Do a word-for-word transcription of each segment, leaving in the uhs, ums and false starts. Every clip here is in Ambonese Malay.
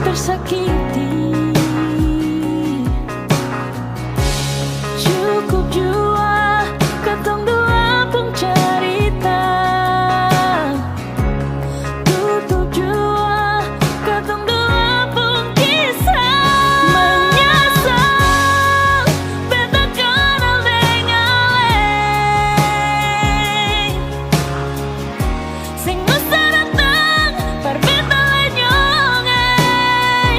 tersakiti. Cukup jua katong dua pung carita. Tutup jua katong dua pung kisah. Menyesal beta kanal deng ale. Seng usah datang par beta lanyong, ei.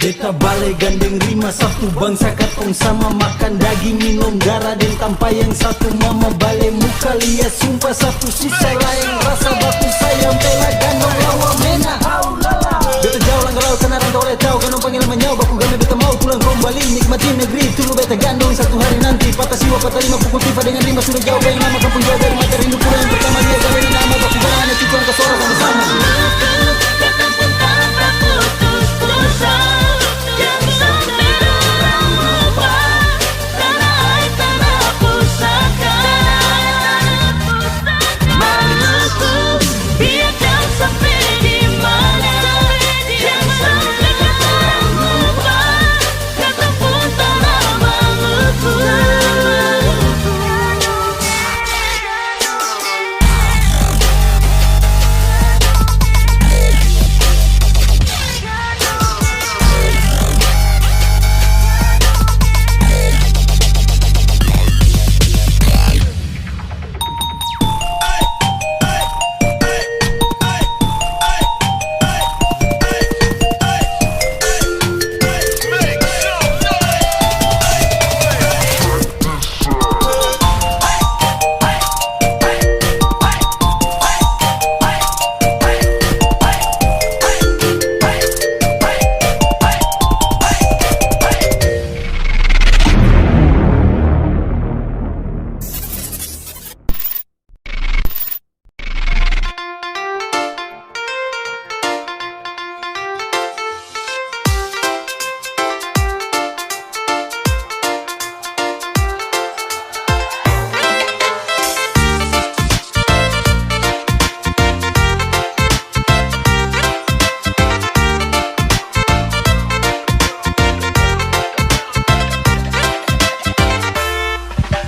Beta bale gandeng rima satu, bangsa katong sama, makan daging, minum dara deng tampa yang satu. Mama bale muka lia, sumpa satu sisa laeng, rasa baku sayang, bela gandong lawa mena. Beta jauh langgar laut, sana rantau lai tau, gandong pangge lai manyao, baku game beta mau pulang kombali, nikmati negeri dulu beta gandong satu hari nanti, patah siwa, patah lima, pukul tifa dengan rima sudah jauh, bayang nama kampung jauh dari mata, rindu pulang yang pertama, lia galeri nama, baku barang hanya cucu angka suara sama-sama.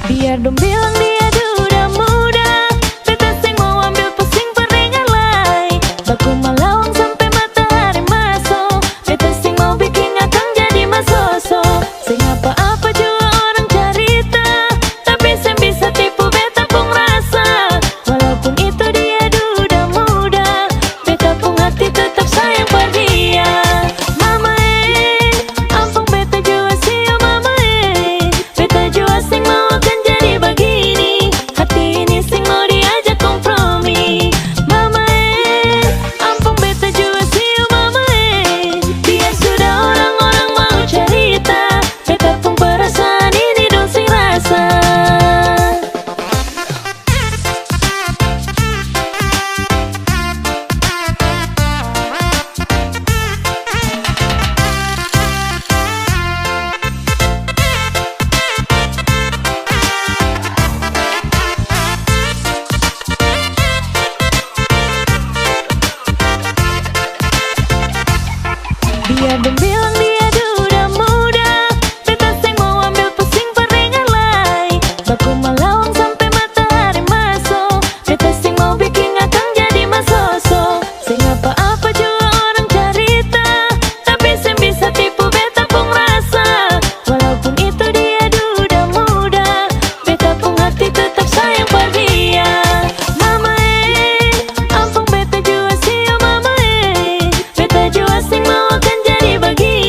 Biar dong bilang dia duda muda, beta seng mau ambil pusing, par dengar lai. Baku malawang sampe matahari maso, beta seng mau biking akang jadi masoso. Seng apa-apa jua orang carita, tapi seng bisa tipu beta pung rasa. Walaupun itu dia duda muda, beta pung hati tetap sayang par dia. Mama e, ampung beta jua sio mama e. Beta jua seng mau akan jadi bagini. Hati ini seng mau diajak kompromi. Mama e, ampung beta jua sio mama e. Biar sudah orang-orang mau carita, beta pung perasaan ini dong seng rasa. Biar dong bilang dia duda muda, beta seng mau ambil pusing, par dengar lai. Baku malawang sampe matahari maso, beta seng mau biking akang jadi masoso. Seng apa-apa jua orang carita, tapi seng bisa tipu beta pung rasa. Walaupun itu dia duda muda, beta pung hati tetap sayang par dia. Mama e, ampung beta jua sio mama e. Beta jua seng mau akan jadi bagini.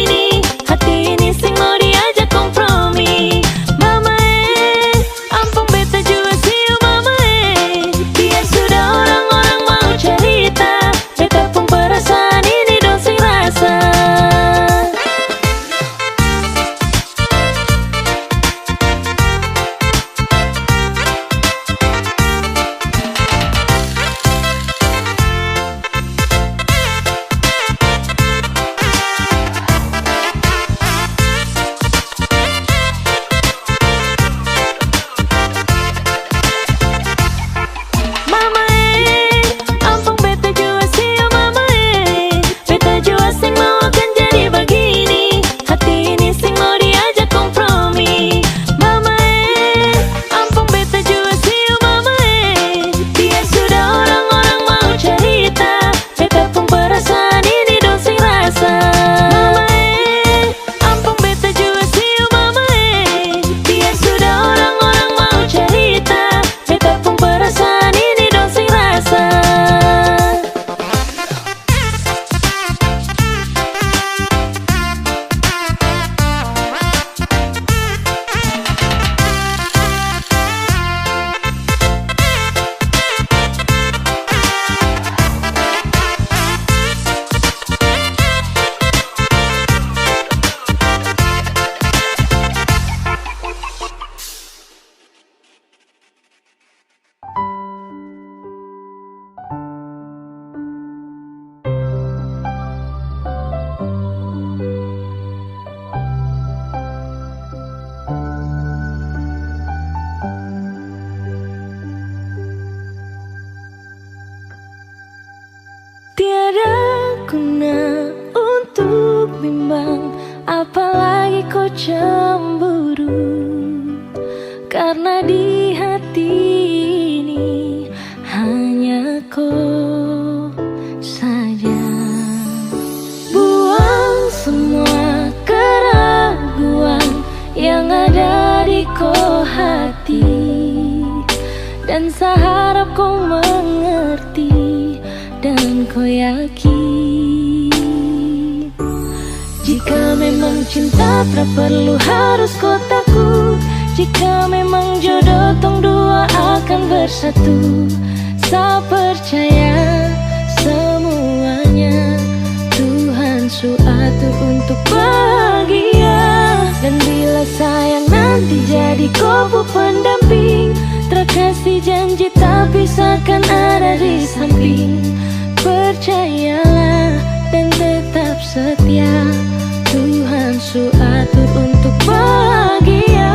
Apalagi ko cemburu, karna di hati ini hanya ko saja. Buang semua keraguan yang ada di ko hati, dan sa harap ko mengerti dan ko yakin. Jika memang cinta tra perlu harus ko takut, jika memang jodoh tong dua akan bersatu, sa percaya semuanya Tuhan su atur untuk bahagia. Dan bila sayang nanti jadi ko pu pendamping, tra kasi janji tapi sa akan ada di samping. Percayalah dan tetap setia, Tuhan su atur untuk bahagia.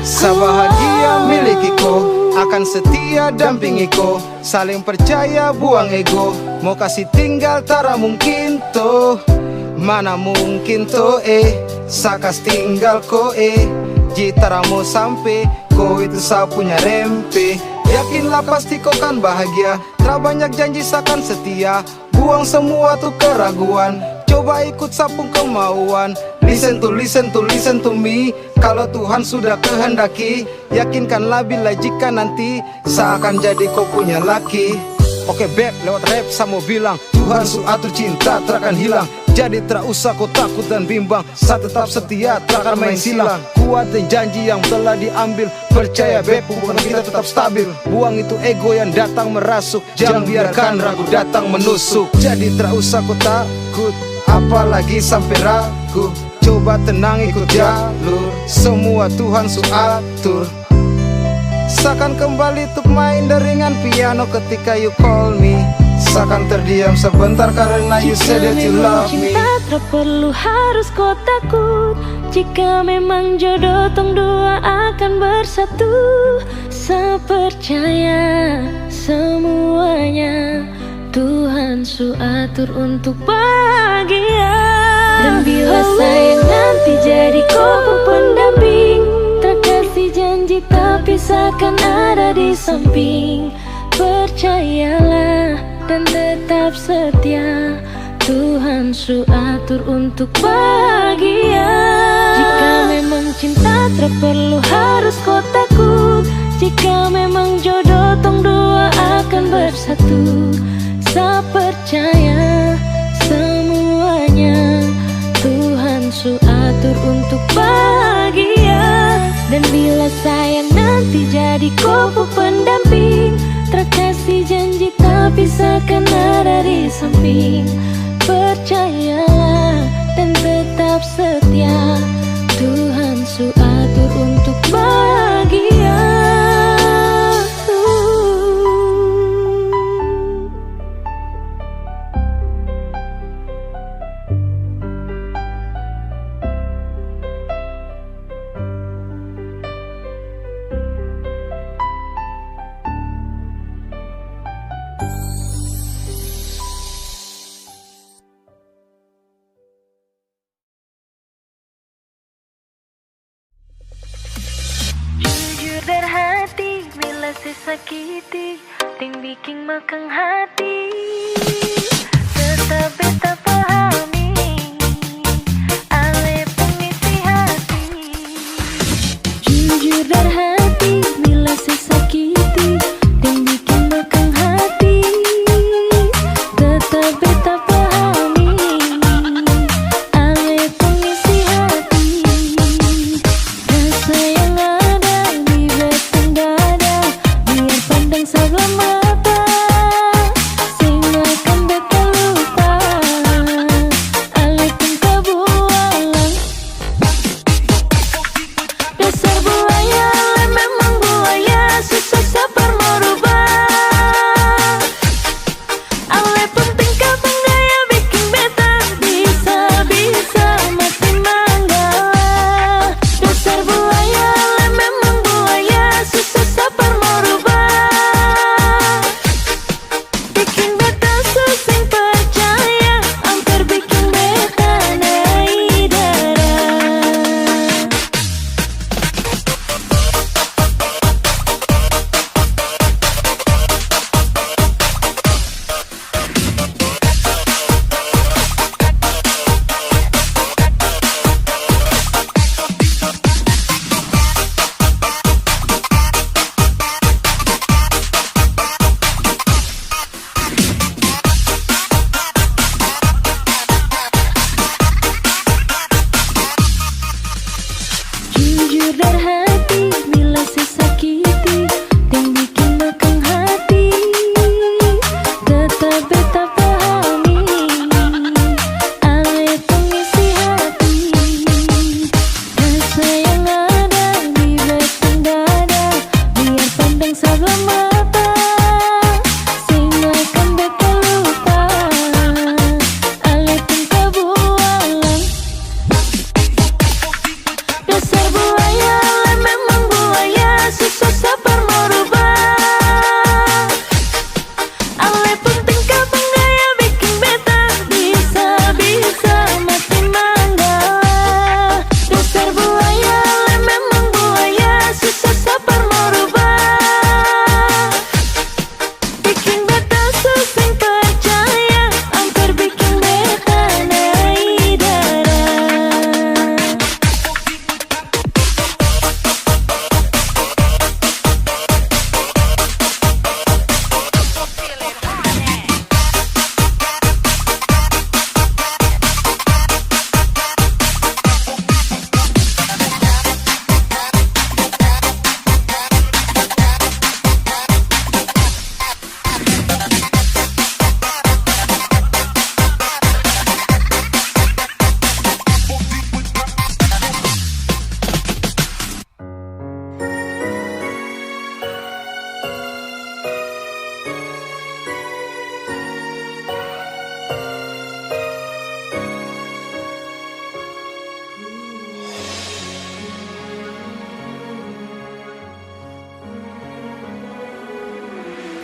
Sa bahagia miliki ko, akan setia dampingi ko, saling percaya buang ego, mo kasi tinggal tara mungkin to, mana mungkin to eh, sa kas tinggal ko eh, ji tara mo sampe, ko itu sa punya rempe, yakinlah pasti ko kan bahagia, tra banyak janji sa kan setia. Buang semua tu keraguan, coba ikut sa pung kemauan. Listen to, listen to, listen to me. Kalo Tuhan sudah kehendaki, yakinkanlah bila jika nanti sa akan jadi ko punya laki. Oke beb, lewat rap sa mo bilang, Tuhan su atur cinta tra akan hilang. Jadi tra usah ko takut dan bimbang. Sa tetap setia, takkan main silang. Kuat deng janji yang telah diambil. Percaya beb, hubungan kita tetap stabil. Buang itu ego yang datang merasuk. Jang biarkan ragu datang menusuk. Jadi tra usah ko takut, apalagi sampe ragu. Coba tenang, ikut jalur. Semua Tuhan su atur. Sa akan kembali tuk main deringan piano ketika you call me. Sa akan terdiam sebentar karena you say that you love me. Jika memang cinta tra perlu harus ko takut. Jika memang jodoh tong dua akan bersatu, sa percaya semuanya Tuhan su atur untuk bahagia. Dan bila sayang nanti jadi ko pung pendamping, tra kasi janji tapi sa akan ada di samping. Percayalah dan tetap setia, Tuhan su atur untuk bahagia. Jika memang cinta tra perlu harus ko takut, jika memang jodoh tong dua akan bersatu, sa percaya semuanya Tuhan su atur untuk bahagia. Dan bila sayang nanti jadi ko pu pendamping, tra kasi janji tapi sa akan ada di samping. Percayalah dan tetap setia, Tuhan su atur untuk bahagia. Jujur dari hati, bila se sakiti, deng biking makang hati, tetap beta pahami, ale pung isi hati. Jujur dari hati, bila se sakiti, deng biking makang hati, tetap beta pahami, ale pung isi hati. Rasa yang ada di beta pung dada, biar pandang sabla mata, seng akan beta lupa.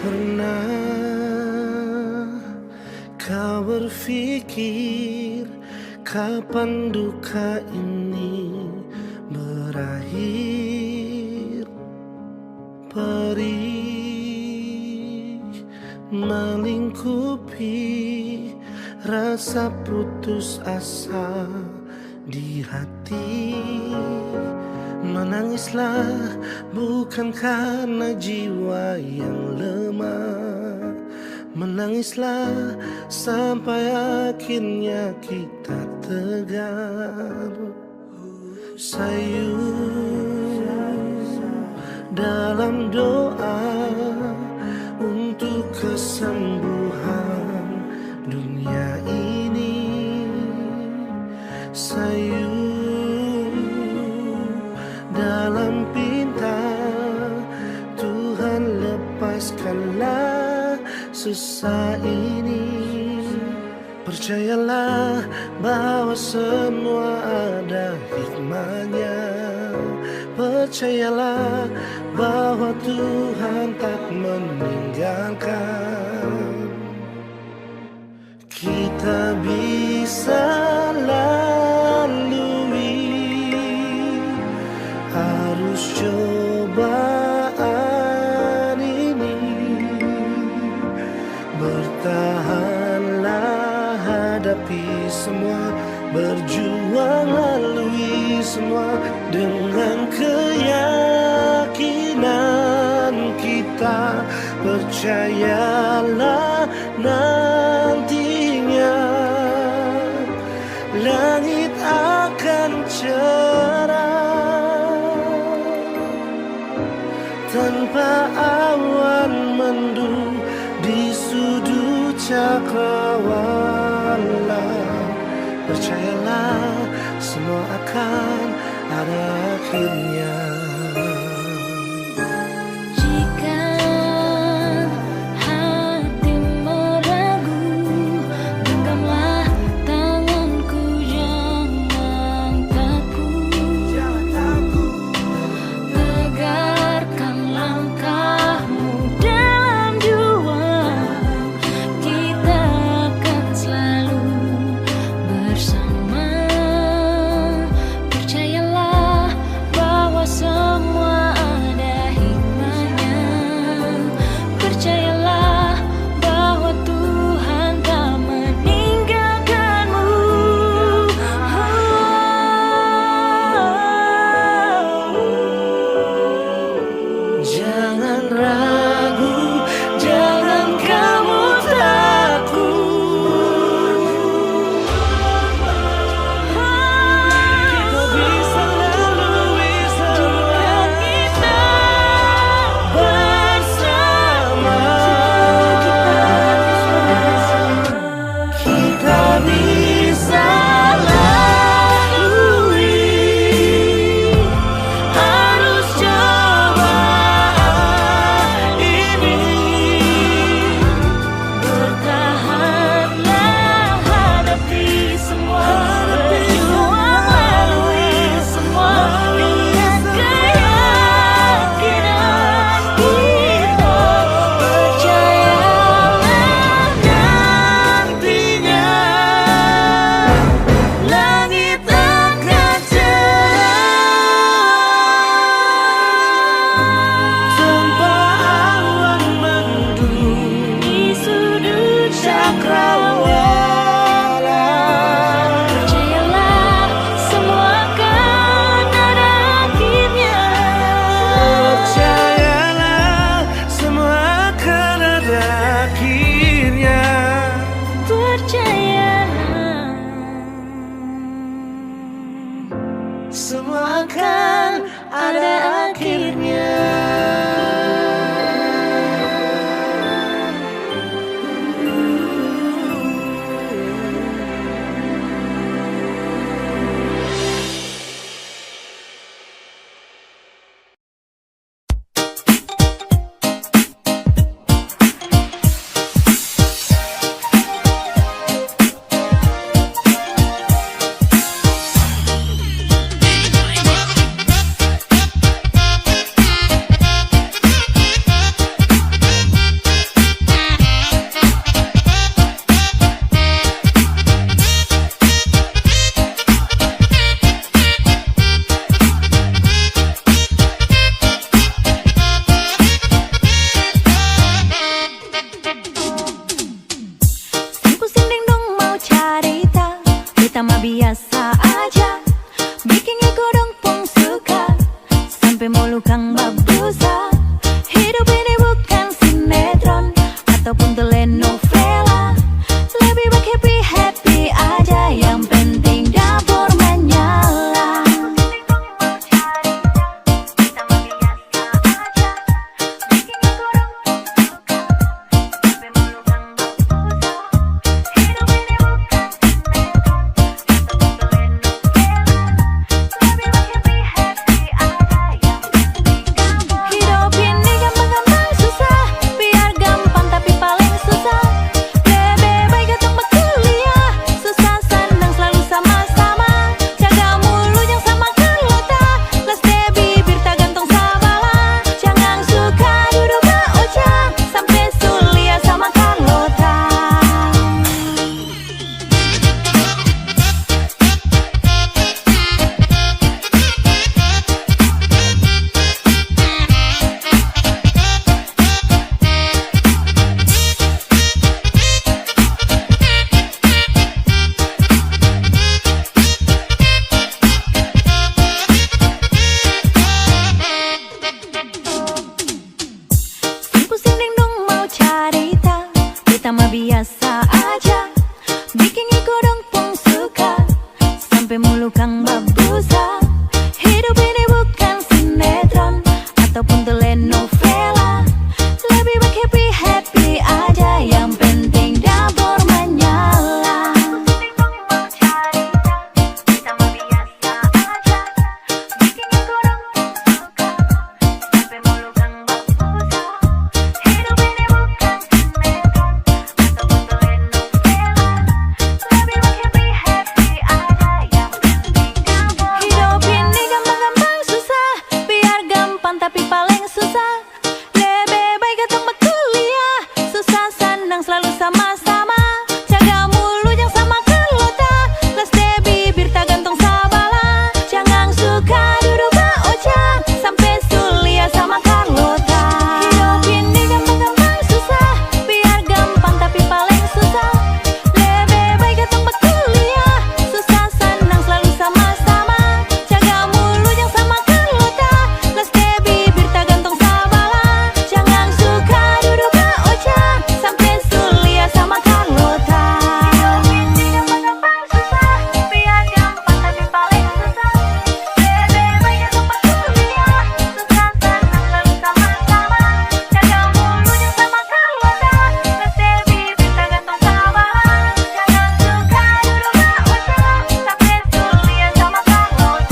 Pernah kau berpikir kapan duka ini berakhir? Perih melingkupi rasa putus asa di hati. Menangislah bukan karena jiwa yang lemah. Menangislah sampai akhirnya kita tegar. Sayu dalam doa untuk kesembuhan dunia ini. Sayu dalam pinta, Tuhan, lepaskanlah susah ini. Percayalah bahwa semua ada hikmahnya. Percayalah bahwa Tuhan tak meninggalkan. Kita bisa lalui arus cobaan ini. Bertahanlah hadapi semua, berjuang lalui semua dengan keyakinan kita. Percayalah nantinya langit akan cerah tanpa awan mendung di sudut cakrawala. Percayalah, semua akan ada akhirnya. Jika hati meragu, genggamlah tanganku, jangan takut. Jangan takut. Tegarkan langkahmu dalam juang, kita akan selalu bersama. Percayalah bahwa biasa aja, biking iko dong pung suka, sampe mulu kang babusa. Hidup ini bukan sinetron ataupun telenovela, lebih baik happy-happy aja, yang penting dapur menyala. Hidup ini gampang-gampang susah, biar gampang tapi paleng susah. Lebe bae katong bakuliah, susah sanang slalu sama-sama. Jaga mulu jang sama karlota, las de bibir tagantung sabala. Jangan suka dudu baoca, sampe su lia sama karlota. Seng pusing deng dong mau carita, beta mah biasa aja, biking iko dong pung suka, sampe mulu kang babusa. Hidup ini bukan sinetron ataupun telenovela, lebih baik happy-happy aja, yang penting dapur menyala. Hidup ini gampang-gampang susah, biar gampang tapi paleng susah. Lebe bae katong bakuliah, susah sanang slalu sama-sama. Jaga mulu jang sama karlota, las de bibir tagantung sabala. Jangan suka dudu baoca, sampe su lia sama karlota. Hidup ini gampang-gampang susah, biar gampang tapi paleng susah. Lebe bae katong bakuliah, susah sanang slalu sama-sama. Jaga mulu jang sama karlota, las de bibir tagantung sabala. Jangan suka dudu baoca, sampe su lia sama karlota. Hidup ini gampang-gampang susah, biar gampang tapi paleng susah. Lebe bae katong bakuliah, susah sanang slalu sama-sama. Jaga mulu jang sama karlota, las de bibir tagantung sabala. Jangan suka dudu baoca, sampe su lia sama karlota.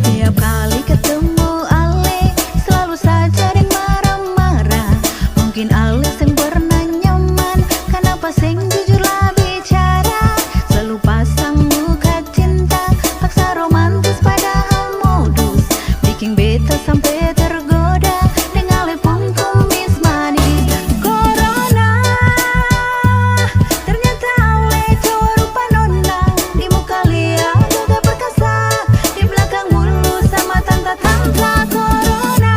Tiap kali ketemu ale, selalu saja deng marah-marah. Mungkin ale seng pernah nyaman, kanapa seng jujur la bicara? Selalu pasang muka cinta, paksa romantis padahal modus, biking beta sampe tergoda deng ale pung kumis manis. Corona, ternyata ale cowok rupa nona, di muka lia gagah perkasa, di blakang mulu sama tanta-tanta. Corona,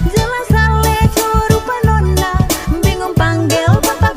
jelas ale cowok rupa nona, bingung panggel papa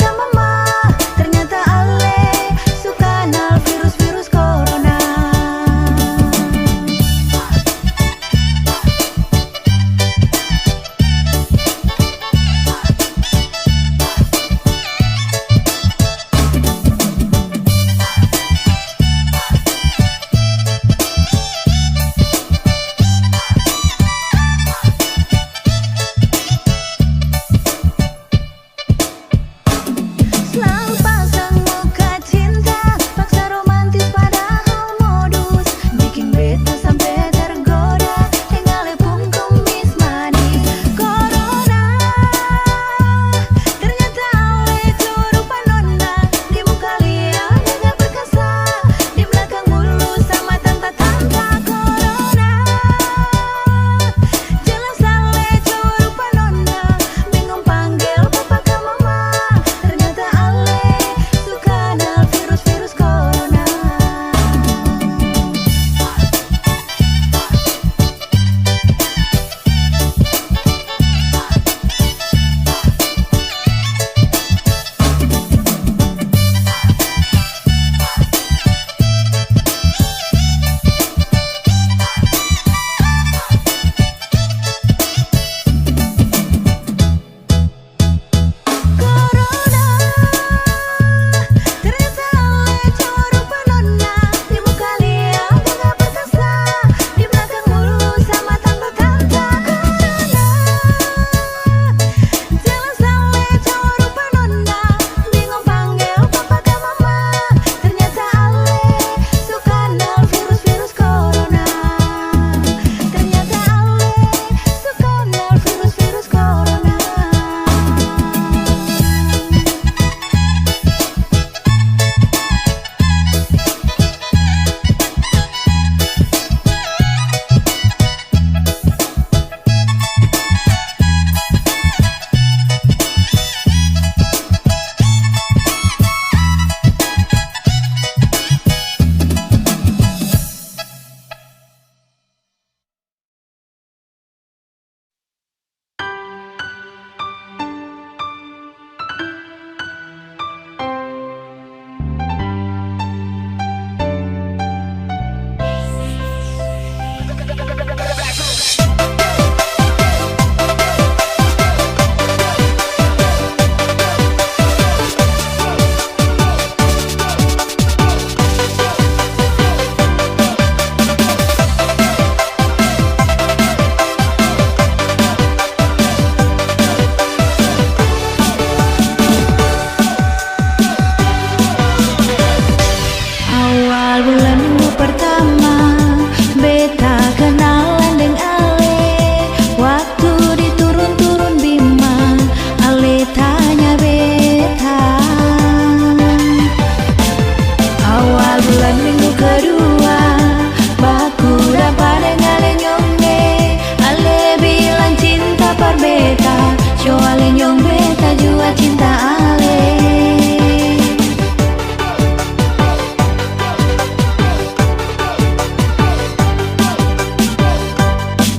cinta ale.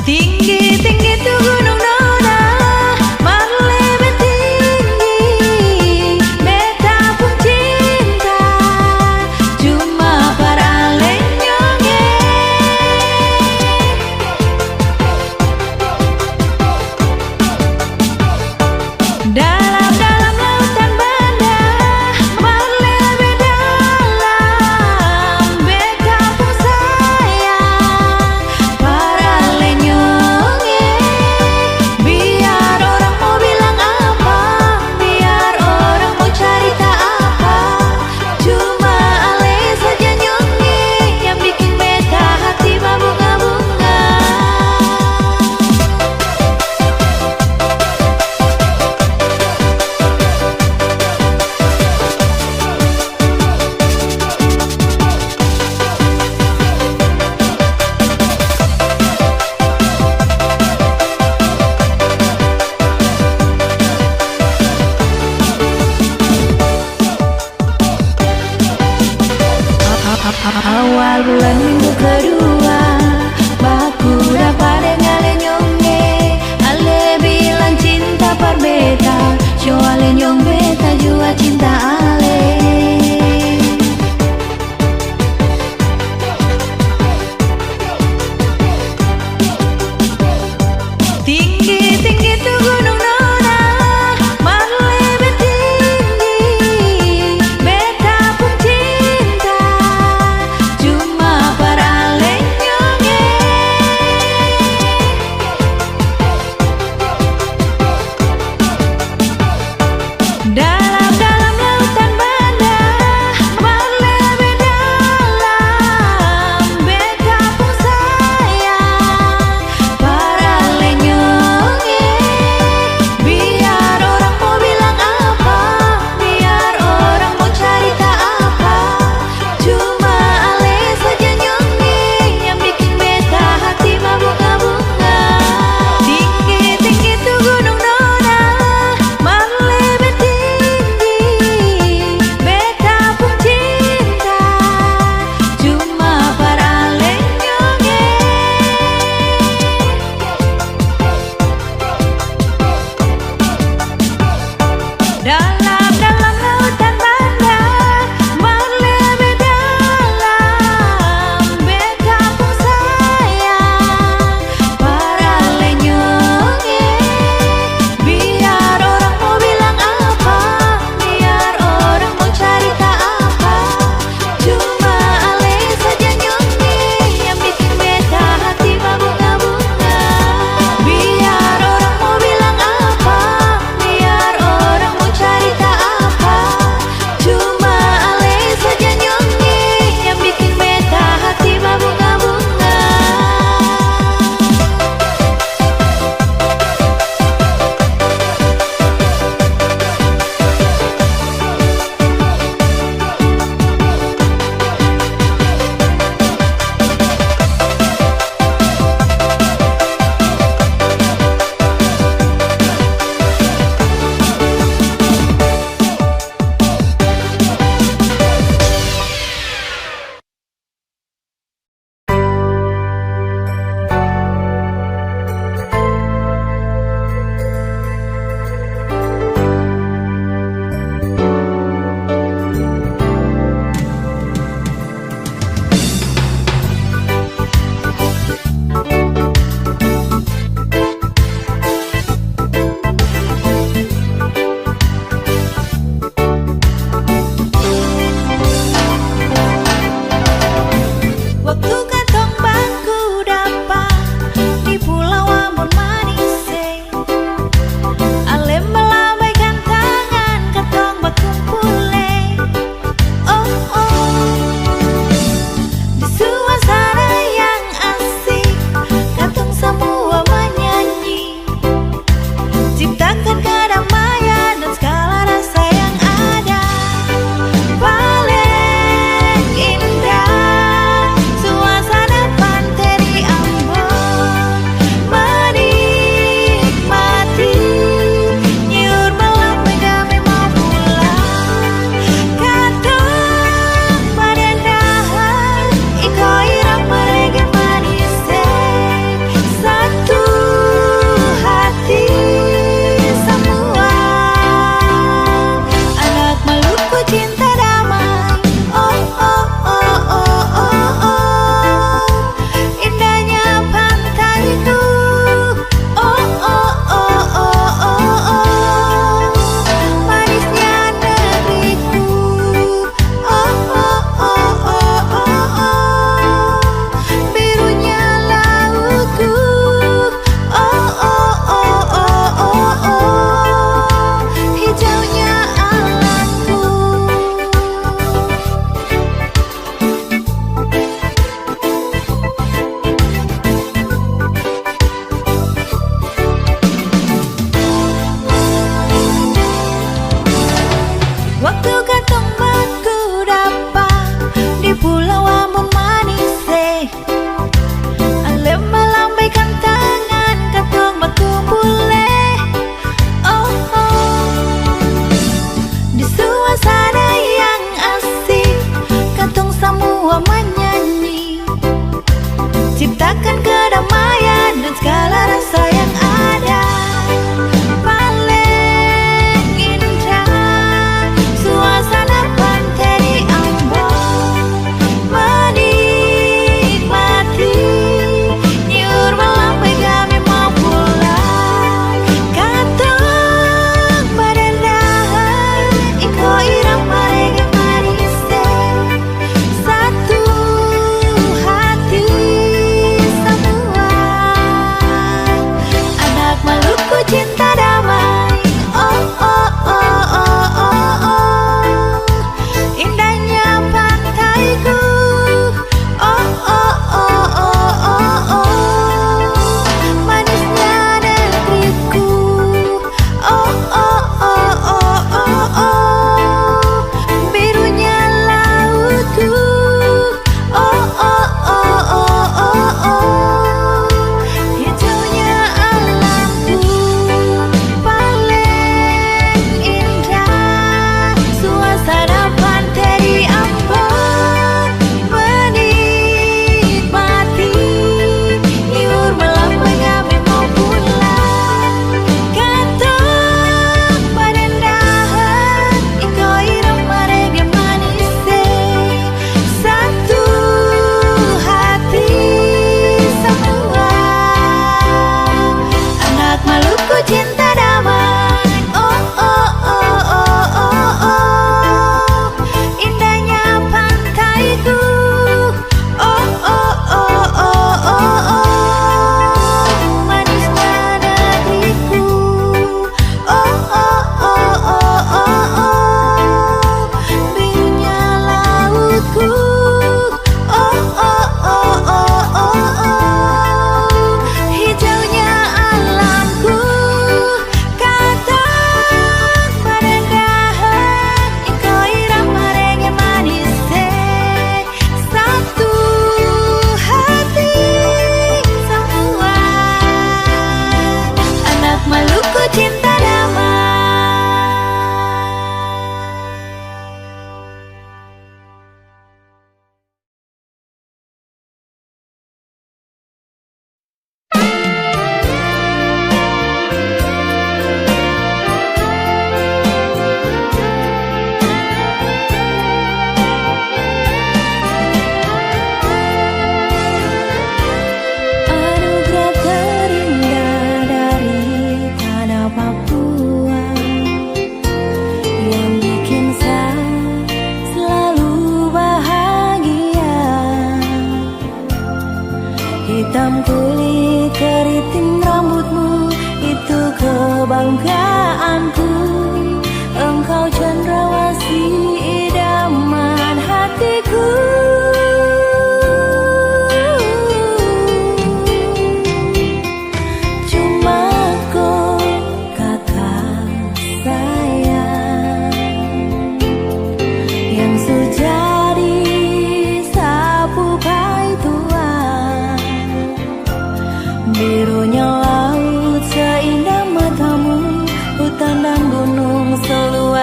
Tinggi-tinggi tu gunung nona, mar lebe tinggi beta pung cinta, cuma par ale nyong e. Dalam-dalam lautan banda, mar lebe dalam beta pung sayang, par ale nyong e. Biar orang mo bilang apa, biar orang mo carita apa, cuma ale saja nyong e yang biking beta hati babunga-bunga. Awal bulan minggu kedua, baku dapa deng ale nyong e. Ale bilang cinta par beta, so ale nyong beta jua cinta ale. Tinggi-tinggi tu gunung nona, mar lebe tinggi beta pung cinta, cuma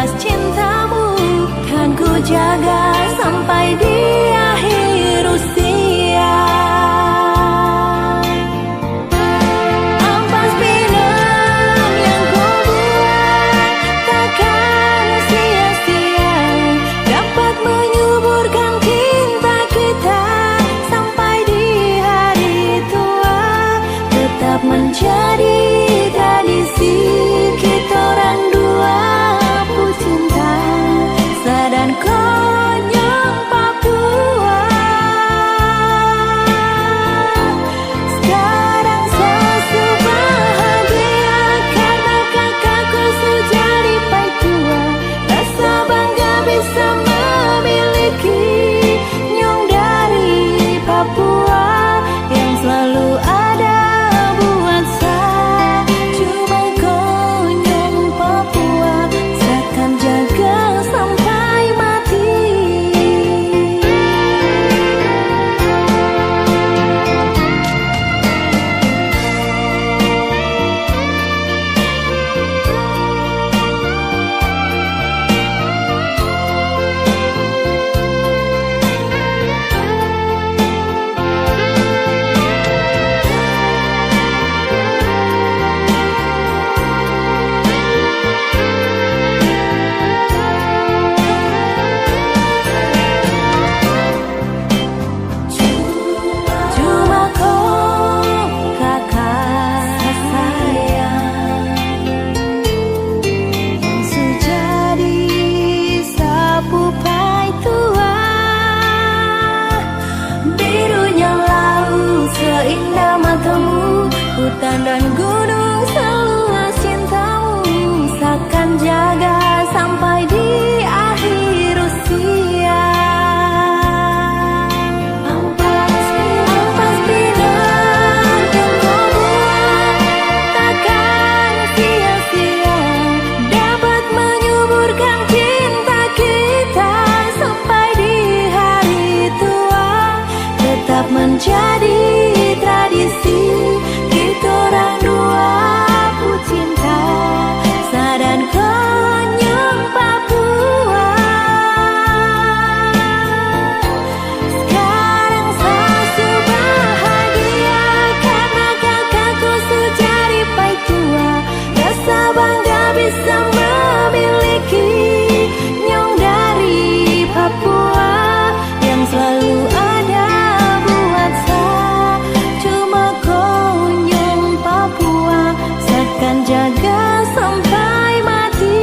Cintamu kan ku jaga sampai di akhir usia. Ampas pinang yang kau buat takkan sia-sia, dapat menyuburkan cinta kita sampai di hari tua. Tetap menjadi tradisi kitorang dua pung cinta, sa dan konyong Papua. Skarang sa su bahagia karna kakaku su jadi paitua. Rasa bangga bisa memiliki nyong dari Papua yang selalu ada buat sa. Cuma konyong Papua, sa akan jaga sampai mati. Cuma kong kaka sasayang yang su jadi sa pu paitua. Birunya laut seindah matamu, hutan dan gunung seluas cintamu, sa akan jaga sampai di akhir usia. Ampas, ampas pinang yang kau buat takkan sia-sia, dapat menyuburkan cinta kita sampai di hari tua. Tetap menjadi tradisi kitorang dua pu cinta, sa dan konyong Papua. Skarang sa su bahagia karna kakaku su jadi paitua. Rasa bangga bisa memiliki nyong dari Papua yang selalu ada buat sa. Cuma konyong Papua, sa akan jaga sampai mati.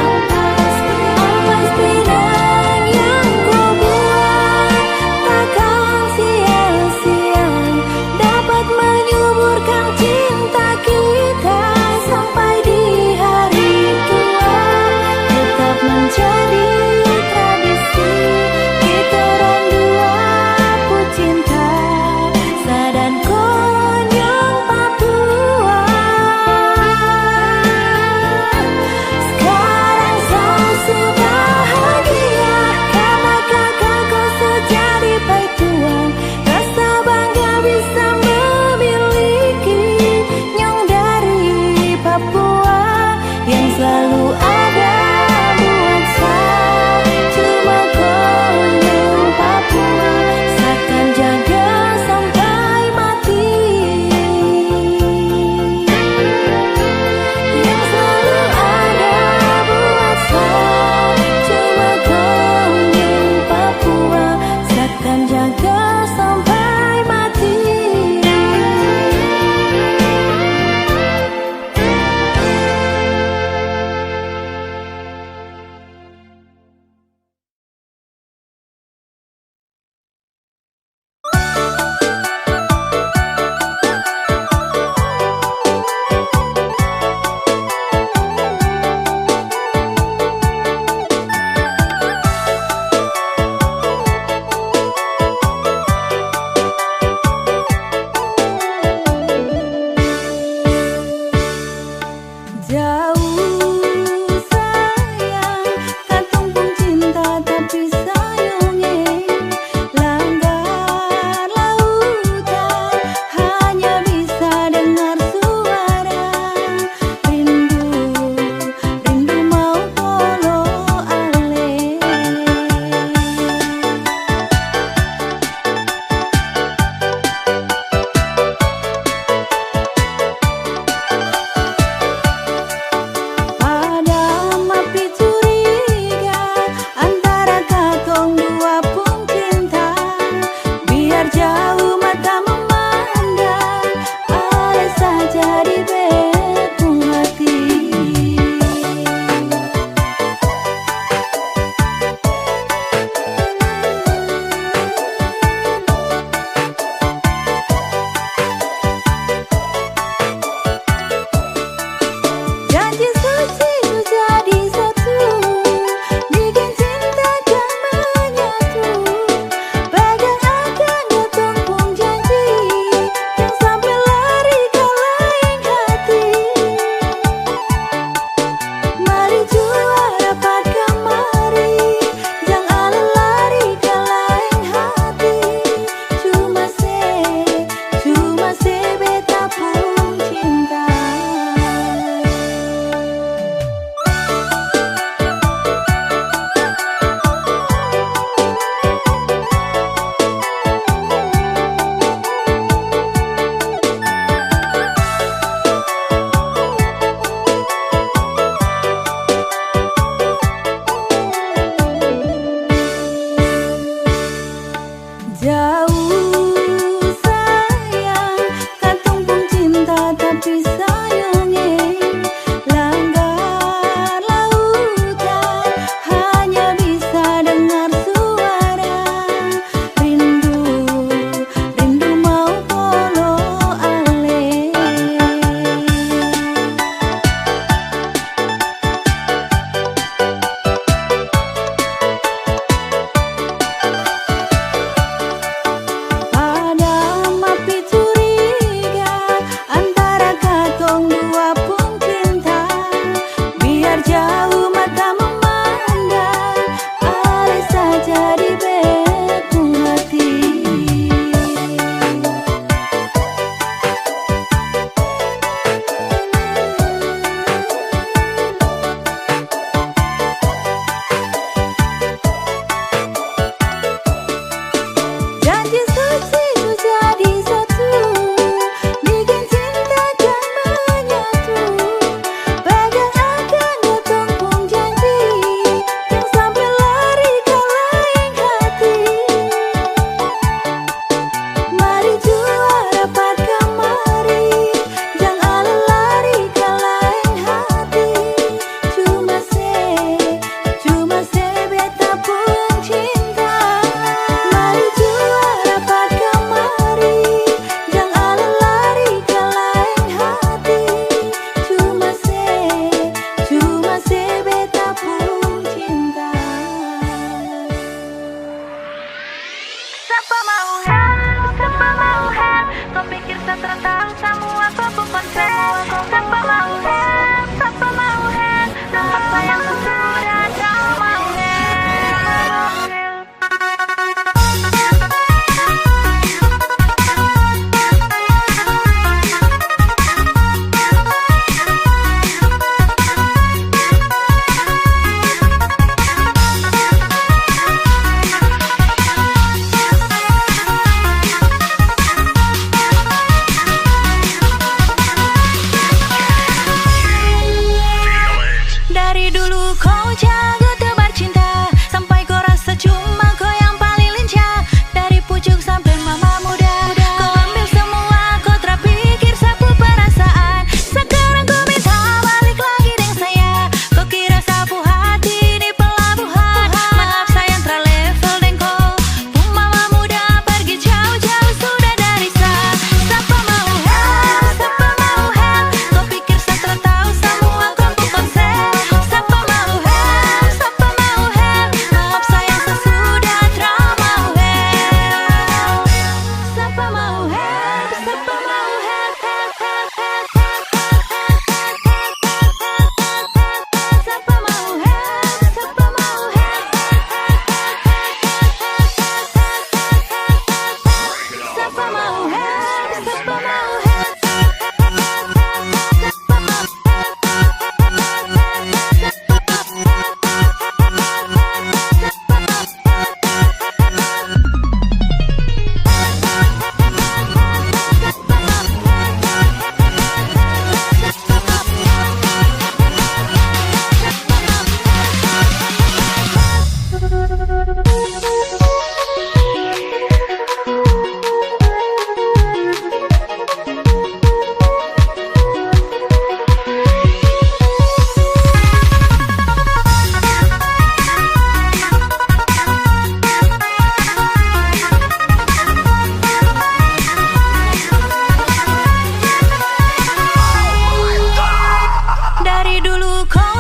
Ampas, ampas pinang yang kau buat takkan sia-sia, dapat menyuburkan cinta kita sampai di hari tua. Tetap menjadi tradisi kitorang dua pu cinta, sa dan konyong Papua. Skarang sa su bahagia karna kakaku su jadi paitua. Rasa bangga bisa memiliki nyong dari Papua yang selalu ada buat sa. Cuma konyong Papua, sa akan jaga sampai mati. Yang selalu ada buat sa, cuma konyong Papua, sa akan jaga sampai mati. Jauh sayang katong pung cinta, tapi sayang e, langgar lautan, hanya bisa dengar suara rindu.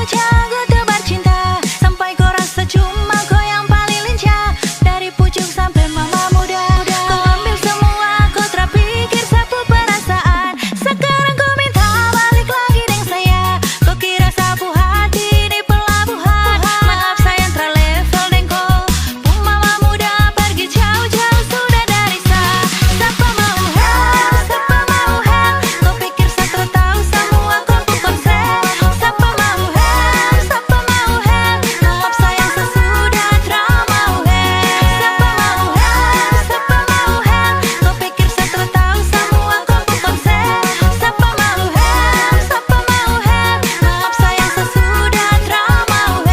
Jago tebar cinta, sampai ko rasa cuma ko yang paling lincah. Dari pucuk sampe mama muda, ko ambil semua, ko tra pikir sapu perasaan. Sekarang ko minta balik lagi deng saya. Ko kira sapu hati di pelabuhan. Maaf sayang, tra level deng ko. Pung mama muda pergi jauh-jauh sudah dari sa. Sapa mau help, sapa mau help. Ko pikir sa tra tau samua ko pung konsep. Sapa mau help, sapa mau help. Maaf sayang, sa sudah tra mau help. Sapa mau help, sapa mau help. Ko pikir sa tra tau samua ko pung konsep. Sapa mau help, sapa mau help. Maaf sayang, sa sudah tra mau help.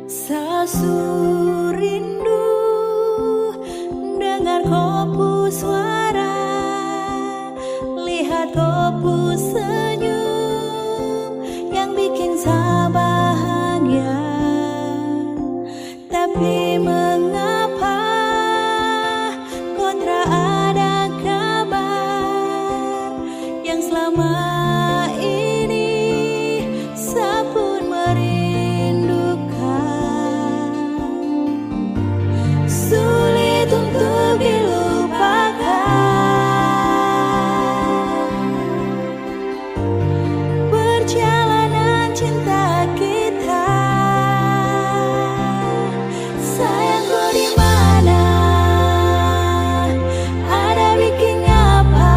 Sa su rindu dengar ko pu suara, lihat ko pu senyum yang bikin sa bahagia. Tapi mengapa ko tra ada kabar yang selama ini sa pun merindukan? Sulit untuk dilupakan. Perjalanan cinta kita, sayangku, di mana? Ada biking apa?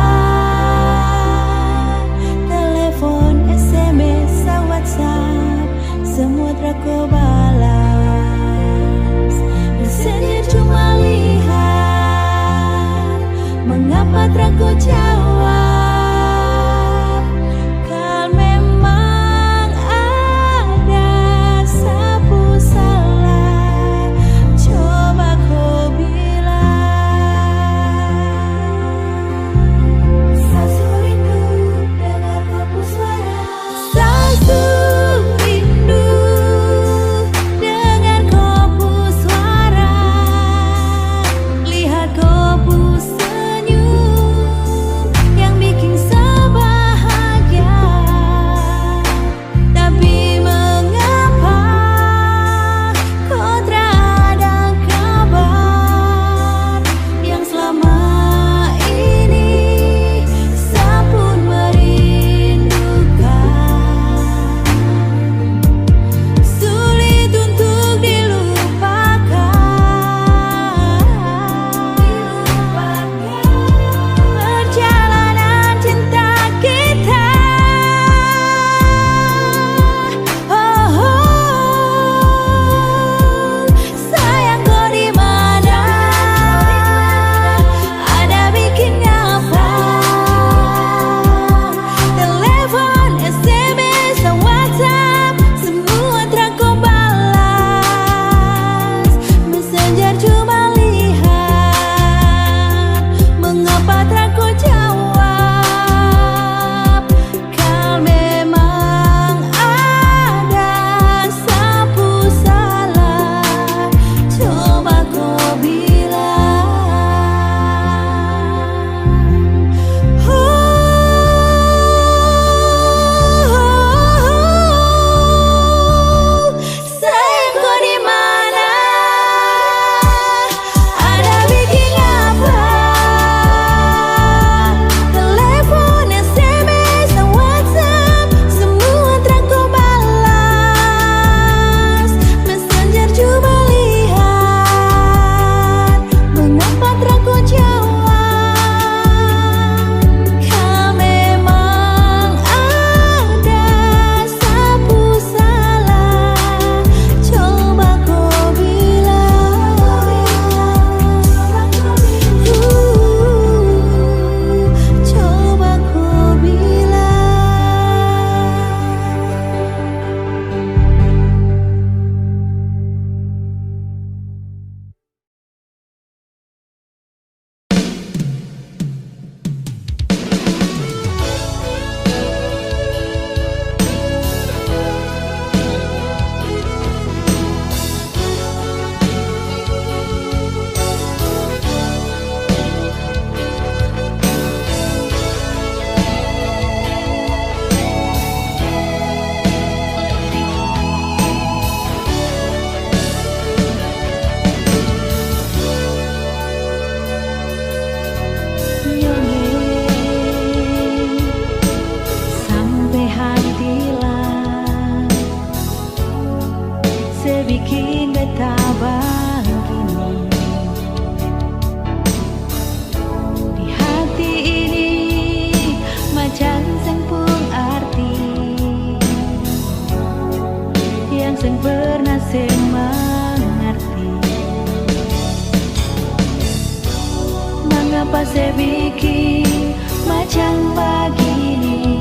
Se biking macam bagini.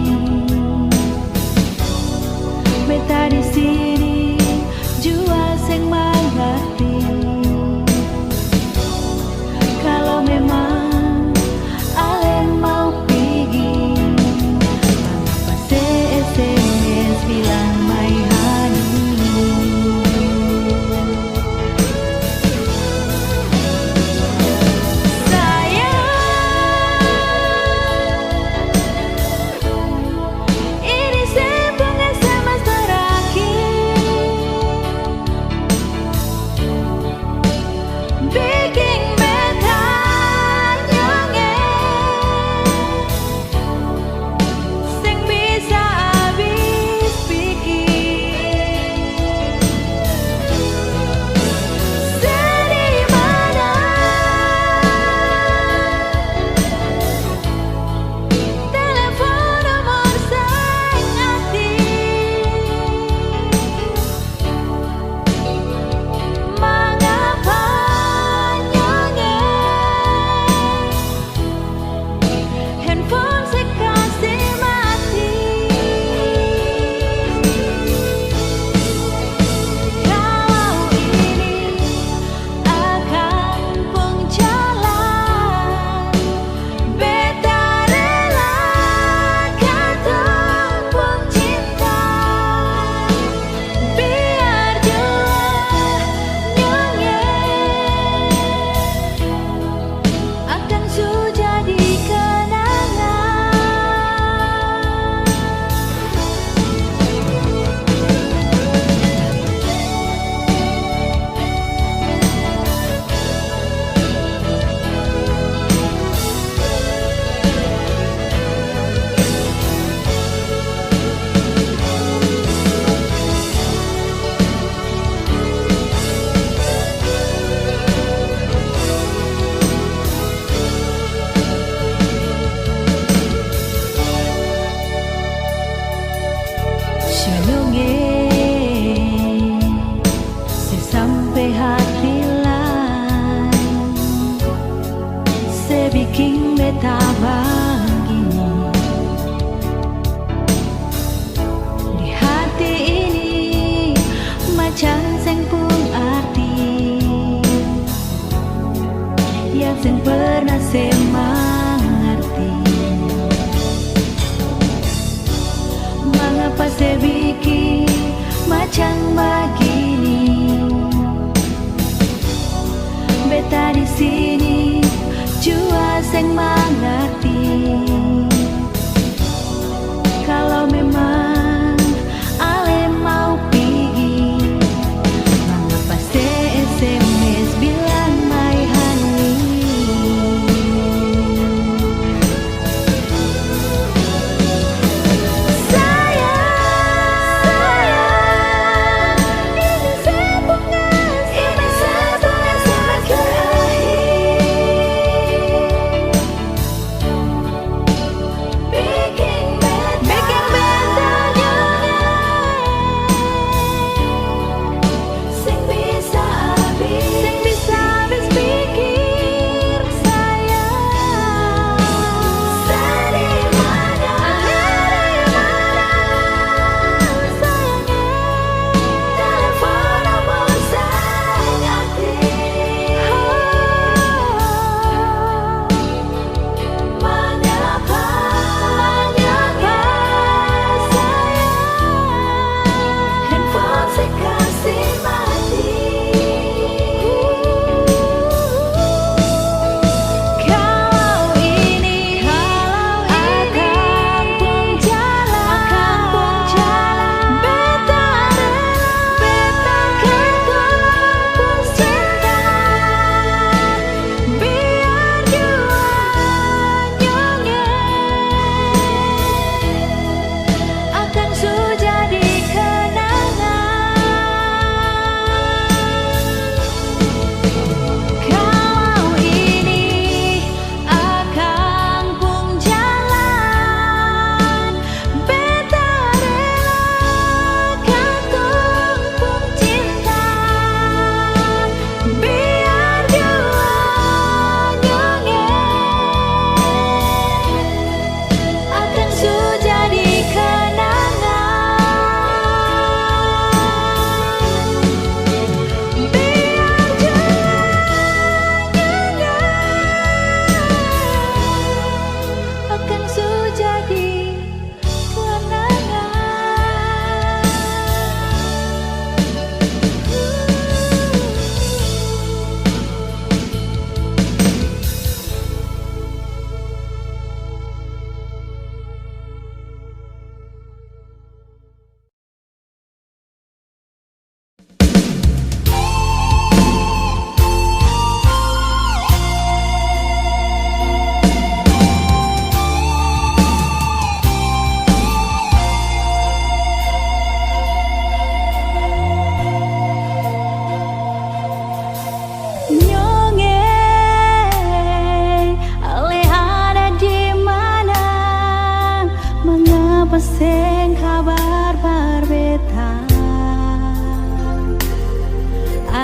Beta di sini jua seng mangarti. Kalo memang ale mau pigi, mangapa se S M S bilang mai hanu? Sayang,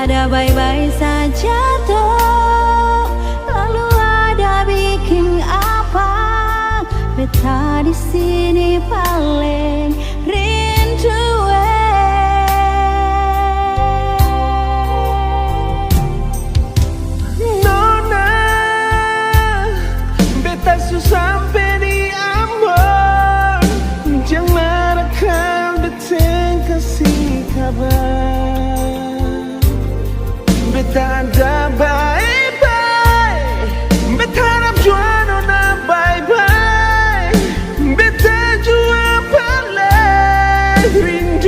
Ada bae-bae saja to, lalu ada biking apa? Beta di sini paleng rindu, eh. Nona, beta su sampe di Ambon, jang marakan beta seng kasi kabar. Beta ada bae-bae, beta harap jua nona bae-bae. Beta jua paleng rindu.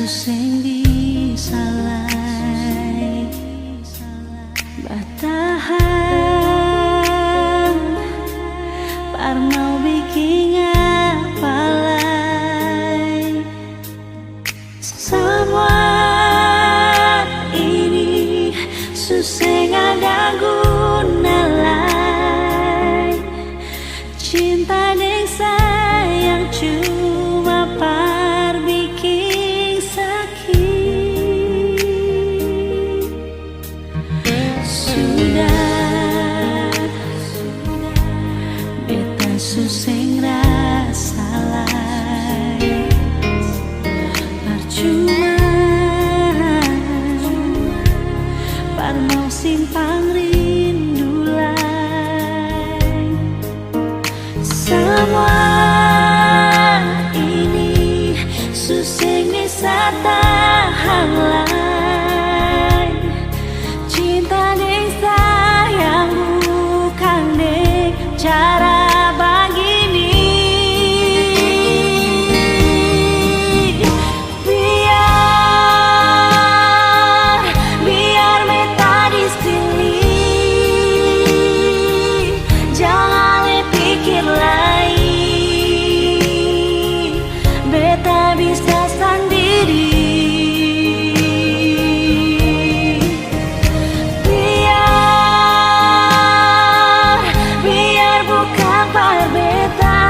Seng bisa lai batahang, par mau biking apa lai? Samua ini su seng ada guna lai. Cinta deng sayang cuma par biking saki. Sudah, beta su seng rasa lai. Parcuma, par mau simpang rindu lai. Samua ini su seng bisa tahang lai. Cinta deng sayang bukang deng cara bagini. Biar, biar beta di sini, jang ale pikir lai, beta bisa sandiri. Biar, biar bukang par beta,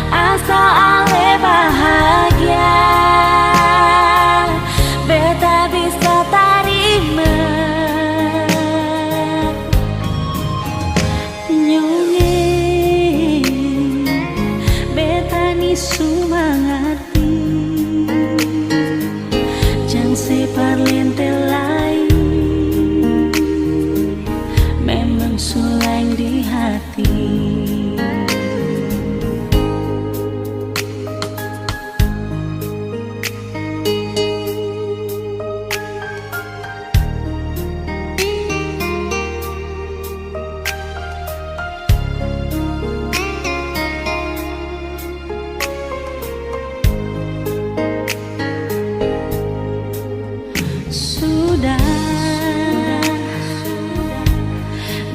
asal ale bahagia, beta bisa tarima. Nyong e, beta ni su mangarti, jang se par lente lai, memang su laeng di hati. Sudah,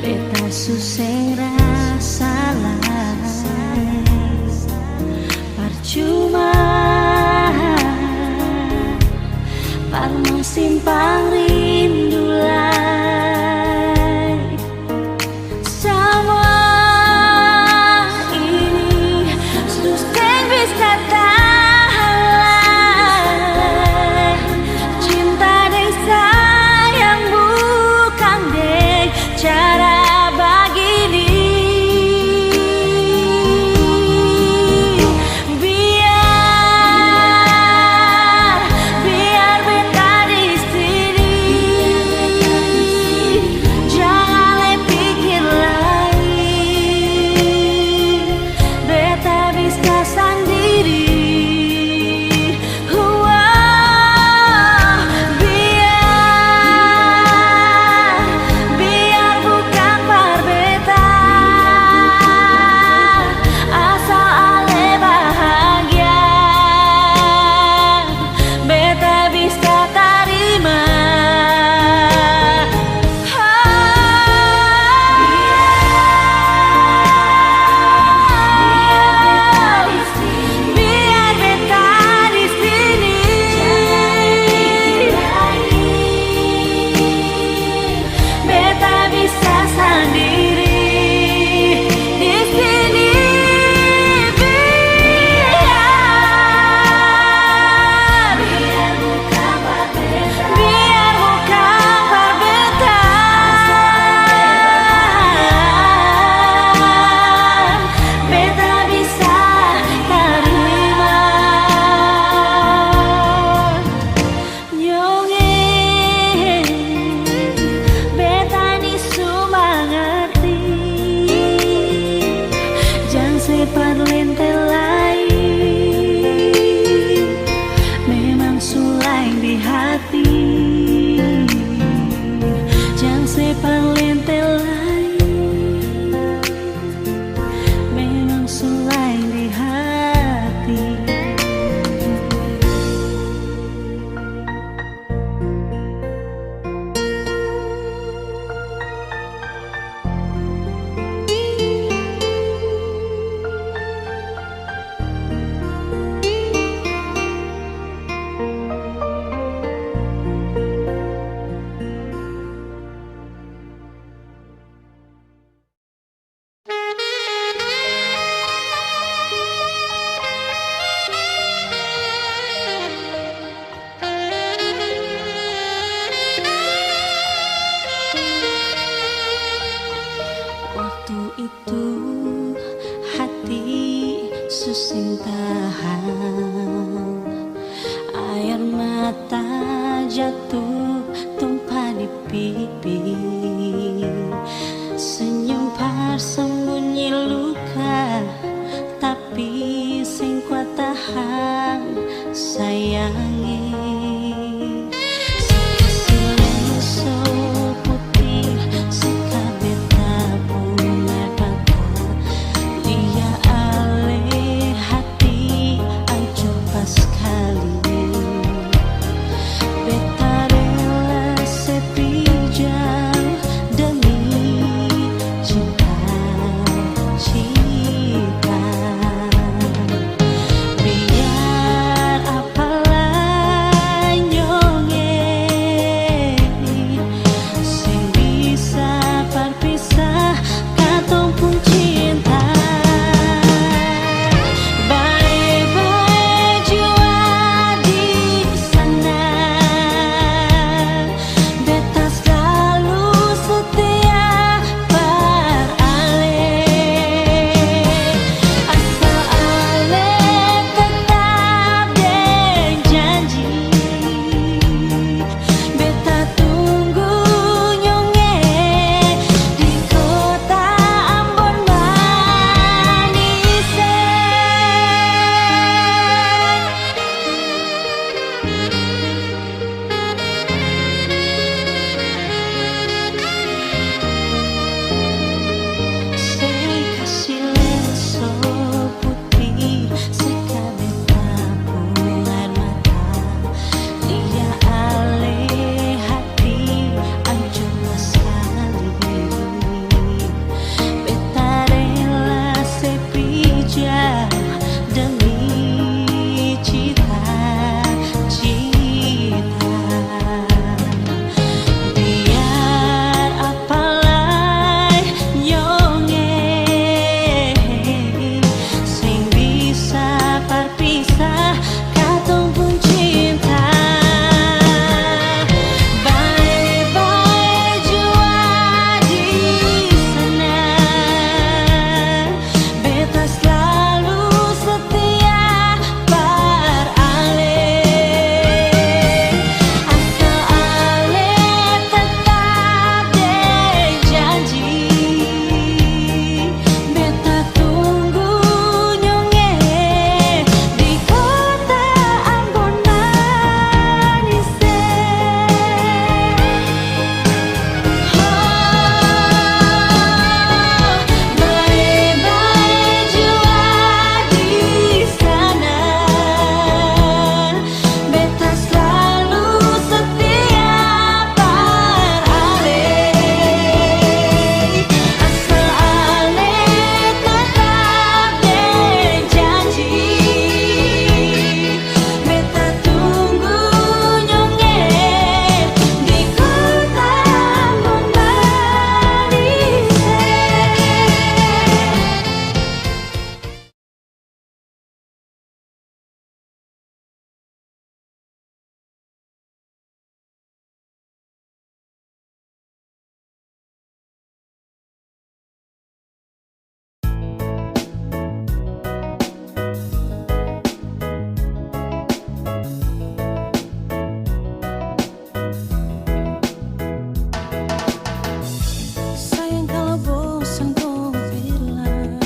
beta su seng rasa lai. Parcuma, par mau simpang rindu lai. Samua ini su seng bisa tahan lai. Cinta deng sayang bukang deng cara bagini. Waktu itu hati su seng tahan, aer mata jatuh tumpah di pipi. Senyum parsembunyi luka, tapi seng kuat tahan, sayang e. Sekasi lenso putih, seka beta pung aer mata. Lia ale hati ancor paskali. Beta rela sepi jauh demi cita-cita. Biar apa lai nyong e, seng bisa parpisah katong pung cinta. Bae-bae jua di sana, beta slalu setia par ale. Asal ale tetap deng janji. Beta tunggu nyong e di kota Ambon manis e. Seng kasi lenso putih, seka beta pung aer mata. Lia ale hati ancor paskali. Beta rela sepi jauh demi cita-cita. Biar apa lai nyong e, seng bisa parpisah katong pung cinta. Bae-bae jua di sana, beta slalu setia par ale. Asal ale tetap deng janji. Beta tunggu nyong e di kota Ambon manis e. Oh, bae-bae jua di sana. Beta slalu setia par ale, asal ale tetap deng janji. Beta tunggu nyong e di kota Ambon manis e. Sayang, kalo bosan kong bilang,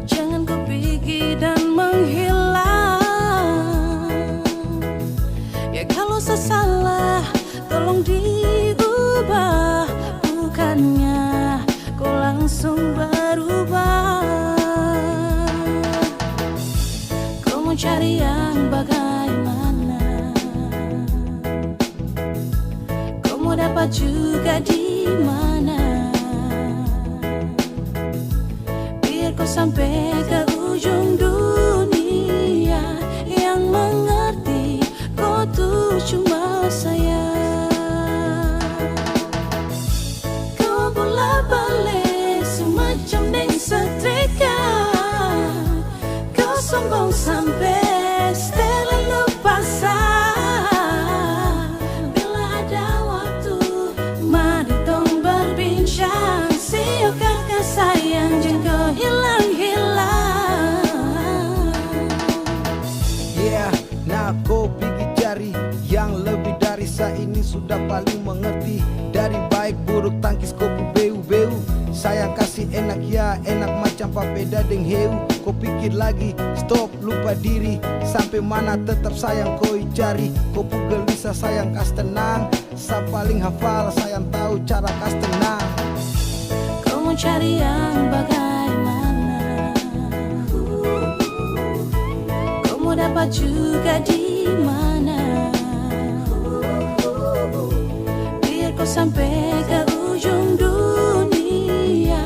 jangan ko pigi dan menghilang. Ya, kalo sa salah, tolong diubah, bukannya ko langsung berubah. Ko mo cari yang bagaimana? Ko mo dapa juga di mana? Biar ko sampe ka ujung dunia, yang mengerti ko tu cuma saya. Kau bola bale semacam deng setrika. Kau sombong sampe setelah lupa sa. Bila ada waktu, mari tong berbincang. sudah paling mengerti. Dari baik buruk tangkis ko pu beu-beu. Sayang kasi enak ya, enak macam papeda deng heu. Ko pikir lagi, stop, lupa diri. Sampe mana tetap sayang koi cari. Ko pu gelisah sayang kas tenang. Sa paling hafal, sayang tau cara kas tenang. Ko mo cari yang bagaimana? Ko mo dapat juga di mana? Biar ko sampe ka ujung dunia,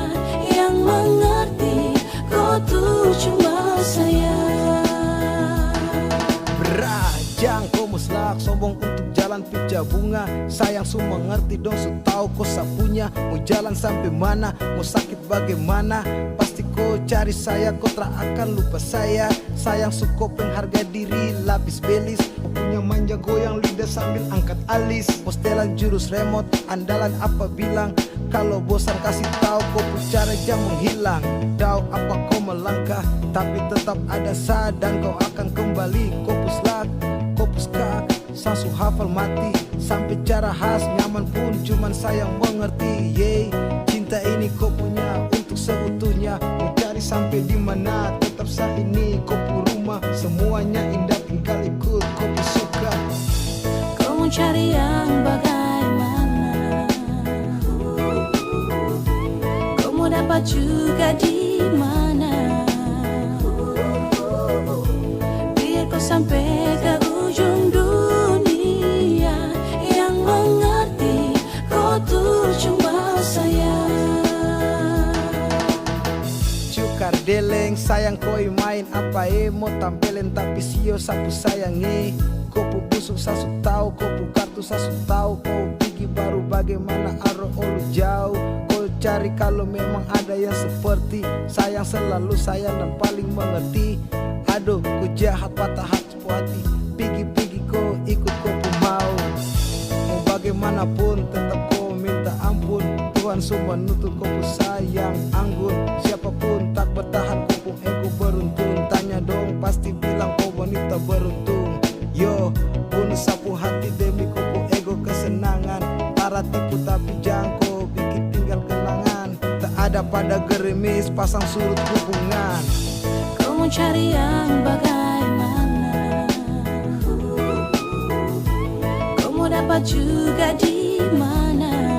yang mengerti ko tu cuma saya. Bra, jang ko mo slak sombong untuk jalan pica bunga. Sayang su mengerti dong su tau ko sa punya. Mo jalan sampe mana, mo sakit bagaimana, pasti ko cari saya, ko tra akan lupa saya. Sayang su ko pengharga diri lapis belis. Ko punya manja goyang lidah sambil angkat alis. Mo setelan jurus remote, andalan apa bilang. Kalo bosan kasi tau ko pu cara jang menghilang. Tau apa ko melangkah, tapi tetap ada sa dan kau akan kembali. Ko pu slak, ko pu skak, sa su hafal mati. Sampe cara has nyaman pun cuman sayang mengerti. Yey, cinta ini ko punya untuk seutuhnya. Mo cari sampe di mana, tetap sa ini ko pu rumah. Semuanya indah tinggal ikut ko pu suka. Ko mo cari yang bagaimana? Ko mo dapat juga di mana? Biar ko sampe ka ujung dunia, yang mengerti ko tu cuma saya. Cukar deleng sayang koi main apa e, mo tampeleng tapi sio sapu sayang e. Ko pu busuk sa su tau, ko pu kartu sa su tau, ko pigi baru bagaimana aro olu jauh. Ko cari kalo memang ada yang seperti sayang selalu sayang dan paling mengerti. Ado, ko jahat patah hati, pigi-pigi ko ikut ko pu mau. Mo bagaimanapun tetap ko minta ampun. Tuhan su manuntut ko pu sayang anggun. Siapapun tak bertahan ko pu ego beruntung. Tanya dong pasti bilang ko wanita beruntung. Yo, bunuh sapu hati demi ko pu ego kesenangan. Para tipu tapi jang ko bikin tinggal kenangan. Tak ada pada gerimis pasang surut hubungan. Ko mo cari yang bagaimana? Ko mo dapat juga di mana?